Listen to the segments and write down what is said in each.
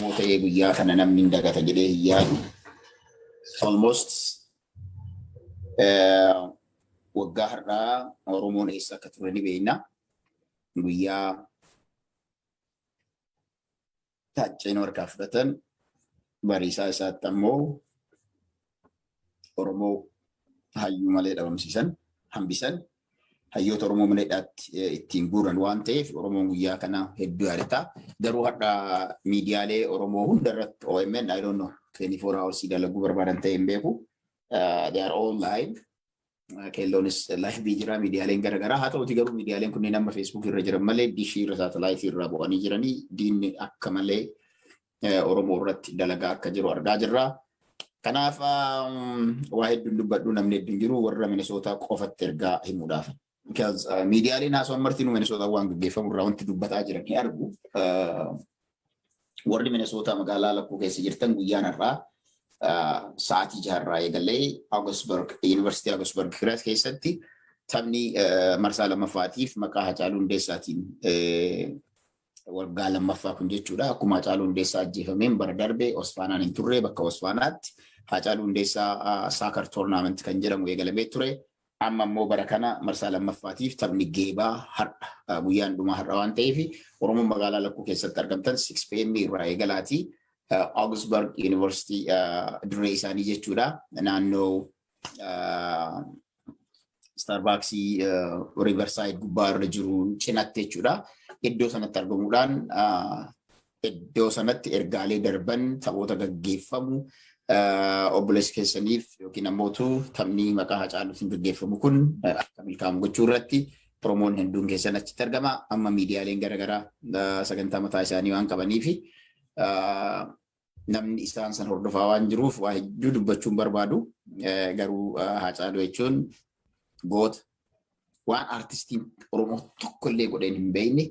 Oromoo ta'ee guyyaa kana namni hin dagata jedhee hin yaadu. Almost waggaa har'aa Oromoon eessa akka ture ni beekna. Guyyaa Taacceen harkaa fudhatan, bariisaa isaatti ammoo Oromoo hayyuu malee dhabamsiisan, hambisan, hayyoota Oromoo mana hidhaatti ittiin guuran waan ta'eef, Oromoon guyyaa kana hedduu yaadata. Garuu har'a miidiyaalee Oromoo hunda irratti OMN, I don't know, 24 hours dalaguu barbaadan ta'e hin beeku. They are all live. Keelloonis live jira, miidiyaaleen garaagaraa. Haa ta'uti garuu miidiyaaleen kunneen amma Facebook irra jiran malee dishii irra, saatalaayitii irraa bu'anii jiranii, diinni akka malee Oromoo irratti dalagaa akka jiru argaa jirra. Kanaaf waa hedduun dubbadhu, namni hedduun jiru, warra Minisootaa qofatti ergaa himuudhaaf. Because miidiyaaleen haasawwan martinuu Minisootaa waan gaggeeffamu irraa wanti dubbataa jiran ni argu. Warri Minisootaa magaalaa lakkuu keessa jirtan, guyyaan har'aa sa'aatii 6rraa eegalee Augsburg, Yuunivarsiitii Augsburg keessatti taphni marsaa lammaffaatiif maqaa Hacaaluu Hundeessaatiin, waggaa lammaffaa kun jechuudha. Akkuma Hacaaluu Hundeessaa ajjeefameen bara darbe Osfaanaan hin turre, bakka Osfaanaatti Hacaaluu Hundeessaa Soccer Tournament kan jedhamu eegalamee ture. Amma immoo bara kana marsaa lammaffaatiif taphni geebaa har'a, guyyaan dhumaa har'a waan ta'eef, Oromoon magaalaa lakkuu keessatti argamtan 6 p.m. irraa eegalaati. Augsburg University dirree isaanii jechuudha. Naannoo Starbucksii Riverside gubbaa irra jiru cinatti jechuudha. Iddoo sanatti argamuudhaan, iddoo sanatti ergaalee darban, taphoota gaggeeffamu, obboleessa keessaniif yookiin ammootu taphni maqaa Hacaaluutiin gaggeeffamu kun akka milkaa'amu gochuu irratti Oromoon hedduun keessan achitti argama. Amma miidiyaaleen garaagaraa sagantaa mataa isaanii waan qabanii fi namni isaan san hordofaa waan jiruuf waa hedduu dubbachuun barbaadu. Garuu Hacaaluu jechuun goota waan artistiin Oromoo tokko illee godheen hin beekne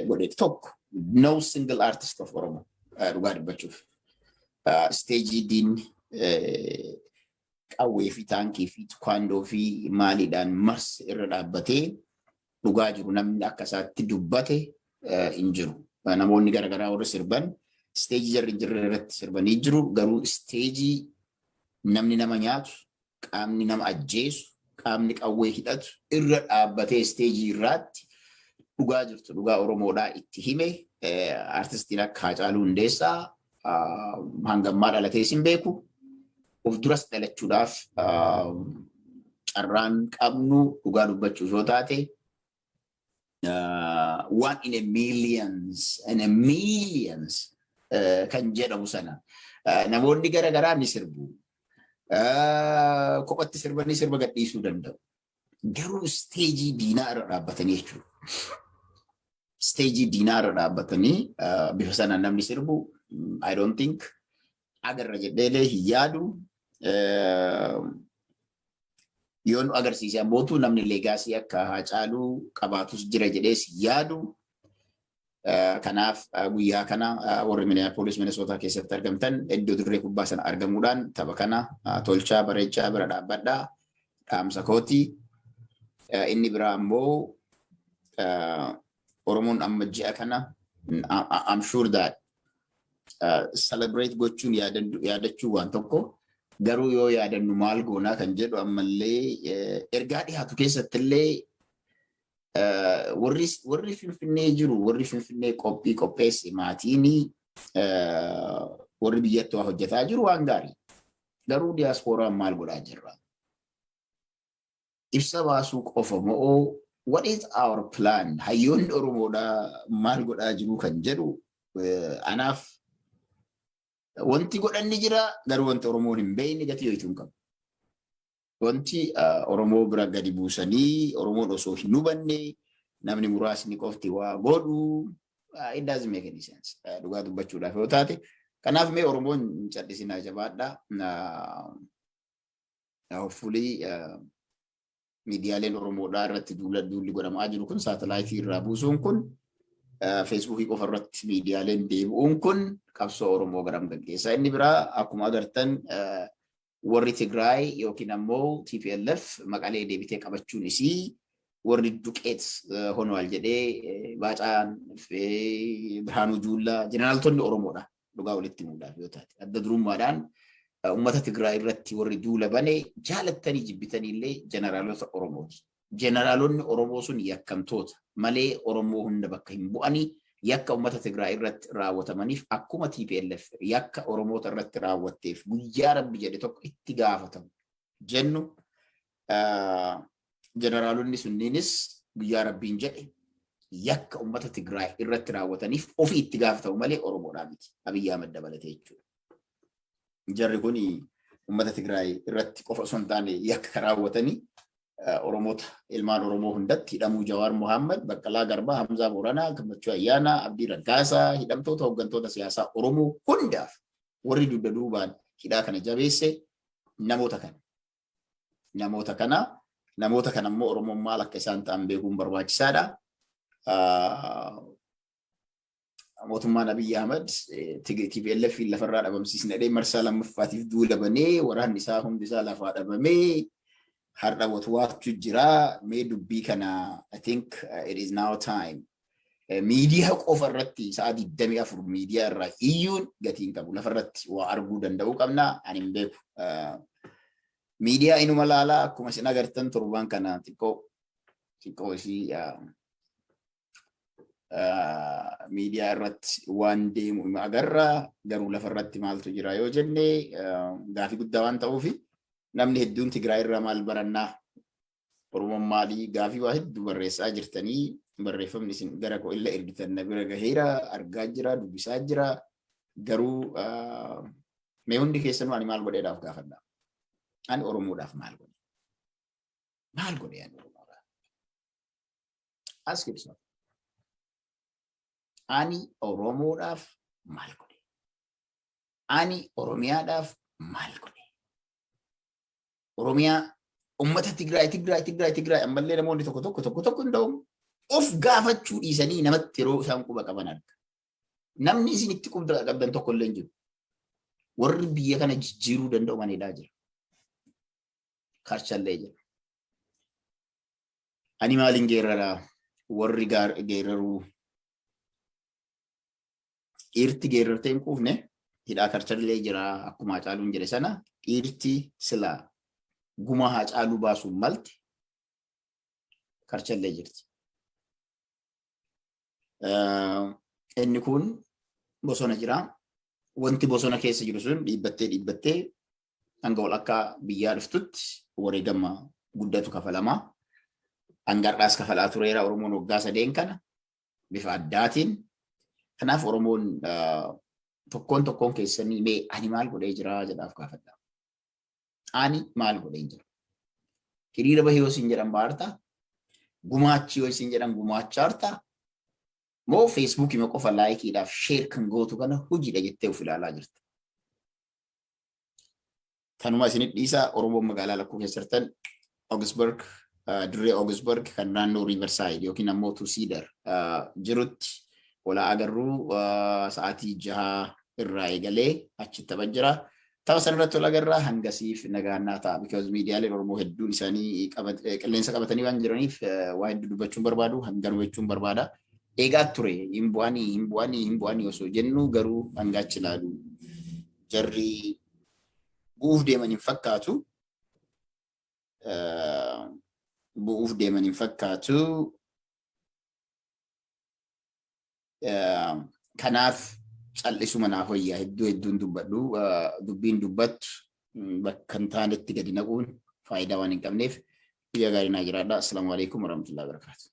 godhe tokko, no single artist of Oromoo, dhugaa dubbachuuf. Stage diinni qawwee fi taankii fi tukaandoo fi maaliidhaan marse irra dhaabbatee dhugaa jiru namni akka isaatti dubbate hin jiru. Namoonni garaagaraa warri sirban stage jarri hin jirre irratti sirbanii jiru. Garuu stage namni nama nyaatu, qaamni nama ajjeesu, qaamni qawwee hidhatu irra dhaabbatee stage irraatti dhugaa jirtu, dhugaa Oromoodhaa itti hime, artistiin akka Haacaaluu Hundeessaa hangammaa dhalatees hin beeku. Of duras dhalachuudhaaf carraan qabnu, dhugaa dubbachuuf yoo taate, one in a millions, in a millions kan jedhamu sana. Namoonni garaagaraa ni sirbu. Kophatti sirbanii sirba gadhiisuu danda'u. Garuu stage diinaa irra dhaabbatanii jechuudha. Stage diinaa irra dhaabbatanii bifa sanaan namni sirbu, I don't think agarra jedheelee hin yaadu. Yoo nu agarsiise ammootu namni legacy akka Haacaaluu qabaatus jira jedhees hin yaadu. Kanaaf guyyaa kana warri Minneapolis, Minnesota keessatti argamtan iddoo dirree kubbaa sana argamuudhaan tapha kana tolchaa, bareechaa bira dhaabbadhaa, dhaamsa kooti. Inni biraa ammoo Oromoon amma ji'a kana, I'm sure that celebrate gochuun, yaadachuu waan tokko, garuu yoo yaadannu maal goonaa kan jedhu ammallee ergaa dhiyaatu keessattillee warri Finfinnee jiru, warri Finfinnee qophii qopheesse, maatiin warri biyyatti waa hojjetaa jiru waan gaarii. Garuu diyaaspooraan maal godhaa jirra? Ibsa baasuu qofa moo what is our plan? Hayyoonni Oromoodhaa maal godhaa jiru kan jedhu, anaaf wanti godhanni jira, garuu wanti Oromoon hin beekne gatii ho'ituu hin qabu. Wanti Oromoo bira gadi buusanii Oromoon osoo hin hubanne namni muraasni qofti waa godhu, it doesn't make any sense. Dhugaa dubbachuudhaaf yoo taate, kanaaf mee Oromoon hin callisinaa, jabaadhaa. Hopefully miidiyaaleen Oromoodhaa irratti duulli godhamaa jiru kun, saatalaayitii irraa buusuun kun, Feesbuukii qofa irratti miidiyaaleen deebi'uun kun qabsoo Oromoo garam gaggeessa. Inni biraa, akkuma agartan, warri Tigraay yookiin ammoo TPLF Maqalee deebitee qabachuun isii Warri ዱቄት ሆኗል jedhee Baacaan, Birhaanuu Juullaa, jeneraaltonni Oromoodha. Dhugaa walitti himuudhaaf yoo taate. Adda durummaadhaan uummata Tigraay irratti warri duula bane, jaalattanii jibbitanii illee, jeneraalota Oromooti. Jeneraalonni Oromoo sun yakkamtoota malee Oromoo hunda bakka hin bu'anii. Yakka uummata Tigraay irratti raawwatamaniif, akkuma TPLF yakka Oromoota irratti raawwatteef guyyaa Rabbi jedhe tokko itti gaafatamu jennu, jeneraalonni sunniinis guyyaa Rabbiin jedhe yakka uummata Tigraay irratti raawwataniif ofii itti gaafatamu malee Oromoodhaa miti. Abiyyi Ahmad dabalatee jechuudha. Jarri kun uummata Tigraay irratti qofa osoo hin taane yakka raawwatanii Oromoota, ilmaan Oromoo hundatti hidhamuu Jawaar Mohaammed, Baqqalaa Garbaa, Hamzaa Booranaa, Gammachuu Ayyaanaa, Abdii Raggaasaa, hidhamtoota hooggantoota siyaasaa Oromoo hundaaf warri dugda duubaan hidhaa kana jabeesse namoota kana. Namoota kana, namoota kana immoo Oromoon maal akka isaan ta'an beekuun barbaachisaadha. Mootummaan Abiyyi Ahmad TPLF lafarraa dhabamsiisne jedhee marsaa lammaffaatiif duula banee, waraanni isaa hundi isaa lafaa dhabamee har'a watwaachuu jira. Mee dubbii kana, I think it is now time. Miidiyaa qofa irratti sa'a 24 miidiyaa irraa iyyuun gatii hin qabu. Lafarratti waa arguu danda'uu qabna. Ani hin beeku. Miidiyaa inuma laalaa, akkuma isin agartan torban kana xiqqoo xiqqoo ishii miidiyaa irratti waan deemu ima agarra. Garuu lafa irratti maaltu jira yoo jenne, gaafii guddaa waan ta'uufi, namni hedduun Tigraay irraa maal barannaa, Oromoon maalii, gaafii waa hedduu barreessaa jirtanii. Barreeffamni isin gara koo illa ergitan na bira gaheera, argaa jira, dubbisaa jira. Garuu mee hundi keessanuu ani maal godheedhaaf gaafadha. Ani Oromoodhaaf maal godhe? Maal godhe ani Oromoodhaaf? Ask yourself. Ani Oromoodhaaf maal godhe? Ani Oromiyaadhaaf maal godhe? Oromiyaa, ummata Tigraay, Tigraay, Tigraay, Tigraay, ammallee namoonni tokko tokko tokko tokko hin ta'u of gaafachuu dhiisanii namatti yeroo isaan quba qaban arga. Namni isin itti quba qabdan tokko illee hin jiru. Warri biyya kana jijjiiruu danda'u maneedhaa jira. Karchallee jira. Ani maaliin geeraraa? Warri geeraruu dhiirti geerartee hin quufne hidhaa karchallee jira. Akkuma Hacaaluun jedhe sana, dhiirti silaa gumaa Hacaaluu baasuun malte karchallee jirti. Inni kun bosona jira. Wanti bosona keessa jiru sun dhiibbattee dhiibbattee hanga wal akka biyyaa dhuftutti wareegama guddatu kafalamaa. Hanga har'aas kafalaa tureera Oromoon waggaa 3n kana bifa addaatiin. Kanaaf Oromoon tokkoon tokkoon keessanii mee ani maal godhee jira jedhaaf gaafadha. Ani maal godhee jira? Hiriira bahee yoo isin jedhan baartaa? Gumaachi yoo isin jedhan gumaachaartaa? Moo Feesbuukii qofa likeiidhaaf share kan gootu kana hojiidha jettee of ilaalaa jirta? Tanuma isinit dhiisaa. Oromoon magaalaa lakkuu keessa jirtan, Augsburg, dirree Augsburg kan naannoo Riverside yookiin ammoo Cedar jirutti walaa agarruu. Sa'aatii 6 irraa eegalee achi tapha jira. Tapha sana irratti wal agarraa, hangasiif nagaan ta'a. Because miidiyaaleen Oromoo hedduun isaanii qilleensa qabatanii waan jiraniif waa hedduu dubbachuun barbaadu, hanganuma jechuun barbaada. Eegaa ture, hin bu'anii, hin bu'anii, hin bu'anii osoo jennu, garuu hanga achi ilaalu jarri bu'uuf deeman hin fakkaatu. Bu'uuf deeman hin fakkaatu. Kanaaf cal'isuma naaf wayyaa. Hedduu hedduun dubbadhu, dubbiin dubbattu bakka hin taanetti gadi naquun faayidaa waan hin qabneef, biyya gaarii naa jiraadha. Assalaamu alaikum warahmatullahi wabarakatuh.